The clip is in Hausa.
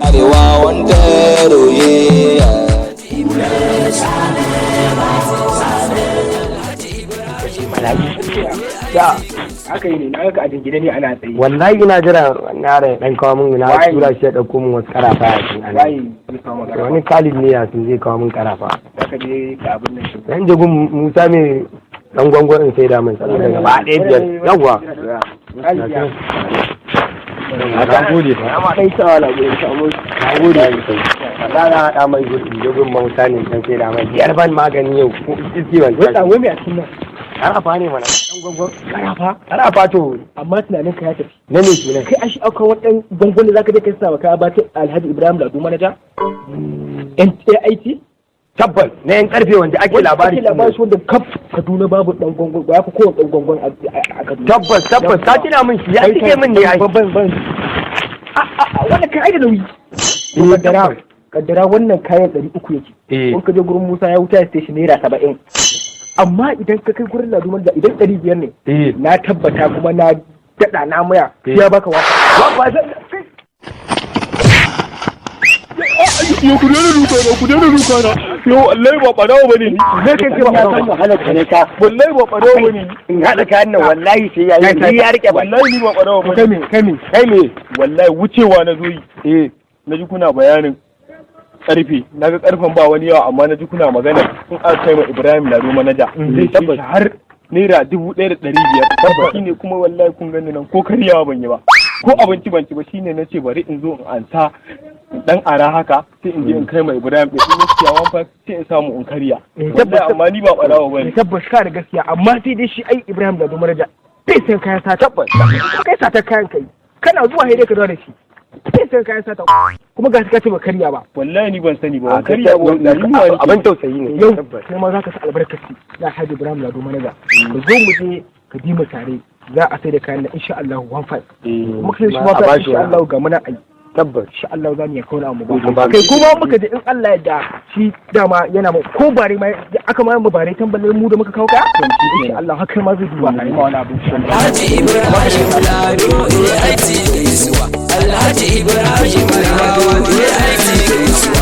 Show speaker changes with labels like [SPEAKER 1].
[SPEAKER 1] Arewa wanda roye.
[SPEAKER 2] Ya aka yi ne na ga a jingine ne ana tsaye.
[SPEAKER 3] Wallahi ina jira na ya dan kawo min, na
[SPEAKER 2] Waye?
[SPEAKER 3] tura shi ya dauko min wasu karafa ya cin ana.
[SPEAKER 2] Waye zai kawo magana?
[SPEAKER 3] Wani Khalid ne ya sun zai kawo min karafa.
[SPEAKER 2] Zaka je ka abin nan shi.
[SPEAKER 3] Dan je gun Musa mai dan gwangwan in sai da min saboda gaba ɗaya biyar yawwa.
[SPEAKER 2] Khalid ya.
[SPEAKER 3] Na gode fa.
[SPEAKER 2] Amma dai sawa na gurin samu.
[SPEAKER 3] Na gode sosai. Wallahi na haɗa mai gudu in je gun Musa ne dan sai da mai biyar, ban magani yau ko iski ban
[SPEAKER 2] Wai
[SPEAKER 3] tashi.
[SPEAKER 2] wai me a cikin nan?
[SPEAKER 3] Karafa ne mana, dan gwangwan.
[SPEAKER 2] Karafa?
[SPEAKER 3] Karafa to.
[SPEAKER 2] Amma tunanin ka ya tafi.
[SPEAKER 3] Na me kenan?
[SPEAKER 2] Kai an shi akwai wani dan gwangwan da zaka je ka sa ka ba ta Alhaji Ibrahim Lado manaja? NAIT?
[SPEAKER 3] Tabbas, na yan karfe wanda ake labari.
[SPEAKER 2] Ake labari shi wanda kaf Kaduna babu dan gwangwan ba ya fi kowane dan gwangwan a Kaduna.
[SPEAKER 3] Tabbas tabbas, ka tuna min shi, ya cike min ne ai.
[SPEAKER 2] Ban ban. A wannan kai ai da nauyi.
[SPEAKER 3] Eh,
[SPEAKER 2] Kaddara
[SPEAKER 3] tabbas.
[SPEAKER 2] Kaddara wannan kayan 300 yake.
[SPEAKER 3] Eh.
[SPEAKER 2] In ka je gurin Musa ya wuta ya sai shi naira 70. Amma idan ka kai gurin Lado manaja, idan 500 ne.
[SPEAKER 3] Eh.
[SPEAKER 2] Na tabbata kuma na daɗa na maya ya baka waka.
[SPEAKER 3] Ba zan
[SPEAKER 4] Yo, ku daina duka na, ku daina duka na. Yo, wallahi ba ɓarawo bane ni.
[SPEAKER 2] Zai kai ce ba
[SPEAKER 3] ya san wahalar ka ne ka
[SPEAKER 4] Wallahi ba ɓarawo bane ni.
[SPEAKER 3] In haɗa kayan nan, wallahi sai yayi ni ya rike baki.
[SPEAKER 4] Wallahi ni ba ɓarawo bane.
[SPEAKER 2] Kai me, kai me?
[SPEAKER 3] Kai me?
[SPEAKER 4] Wallahi wucewa na zo yi.
[SPEAKER 3] Eh.
[SPEAKER 4] Na ji kuna bayanin karfe, na ga karfen ba wani yawa, amma na ji kuna magana in aka kai ma Ibrahim Lado manaja zai tabbata har naira 1500. Shine kuma wallahi kun gani nan, ko karyawa ban yi ba, ko abinci ban ci ba, shine na ce bari in zo in ansa dan ara haka, sai in je in kai ma Ibrahim ɗin, in ya siya 15 sai in samu in karya. Wallahi amma ni ba ɓarawo bane.
[SPEAKER 2] Tabbas ka da gaskiya, amma sai dai shi ai Ibrahim Lado manaja bai san kayan sata.
[SPEAKER 4] Tabbas.
[SPEAKER 2] Kai sata kayan kai kana zuwa sai dai ka dawo da shi, bai san kayan sata, kuma ga ka ce ba karya ba.
[SPEAKER 4] Wallahi ni ban sani ba, ban karya ba, wallahi yunwa nake.
[SPEAKER 3] Abin tausayi ne.
[SPEAKER 2] Yau
[SPEAKER 3] Tabbas.
[SPEAKER 2] kai ma za ka sa albarkaci na Alhaji Ibrahim Lado manaja, ka zo mu je ka bi mu tare, za a sai da kayan nan insha Allah 15. Kuma kai shi
[SPEAKER 3] Ma
[SPEAKER 2] ma
[SPEAKER 3] a
[SPEAKER 2] fa
[SPEAKER 3] bashi
[SPEAKER 2] insha
[SPEAKER 3] wani
[SPEAKER 2] Allah ga muna ai.
[SPEAKER 3] Tabbas.
[SPEAKER 2] Insha Allah za mu iya kauna mu
[SPEAKER 3] Mu
[SPEAKER 2] ba
[SPEAKER 3] ba.
[SPEAKER 2] Kai kuma muka je in Allah ya da shi dama yana mu ko bare ma aka ma mu bare tamballe mu da muka kawo ka, insha Allah haka ma zai duba ai ma wani abu.
[SPEAKER 1] Alhaji Ibrahim Lado AIT gaisuwa. Alhaji Ibrahim Lado AIT gaisuwa.